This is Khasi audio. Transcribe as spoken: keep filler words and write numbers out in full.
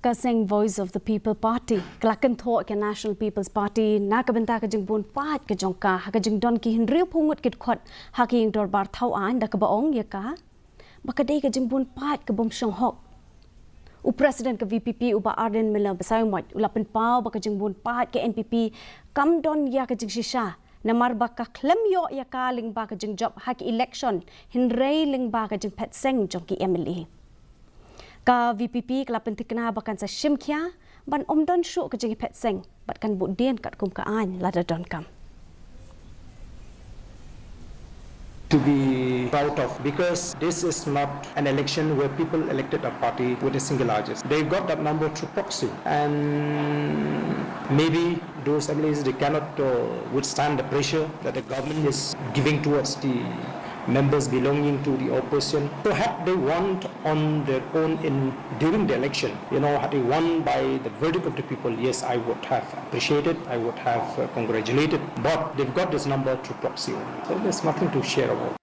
Ka seng Voice of the People Party ka la kynthoh ïa ka National People's Party na ka bynta ka jingbun paid ka jong ka ha ka jingdon ki hynriewphew ngut ki dkhot ha ka ïing dorbar thaw aiñ, da kaba ong ïa ka ba ka dei ka jingbun paid ka bym shong hok. U President ka V P P u Bah Ardent Miller Basaiawmoit u la pynpaw ba ka jingbun paid ka N P P kam don ïa ka jingshisha, namar ba ka khlem ïoh ïa ka lyngba ka jingjop ha ki election, hynrei lyngba ka jingphet seng jong ki M L A. Ka V P P ka la pynthikna ba kan sa shim khia ban ym don shuh ka jingphet seng bad kan buh dien katkum ka aiñ lada donkam. To be proud of, because this is not an election where people elected a party with a single largest. They got that number through proxy, and maybe those M L As, they cannot uh, withstand the pressure that the government is giving towards the members belonging to the opposition. So had they won on their own in during the election, you know, had they won by the verdict of the people, yes, I would have appreciated, I would have uh, congratulated. But they've got this number through proxy only. So there's nothing to share about.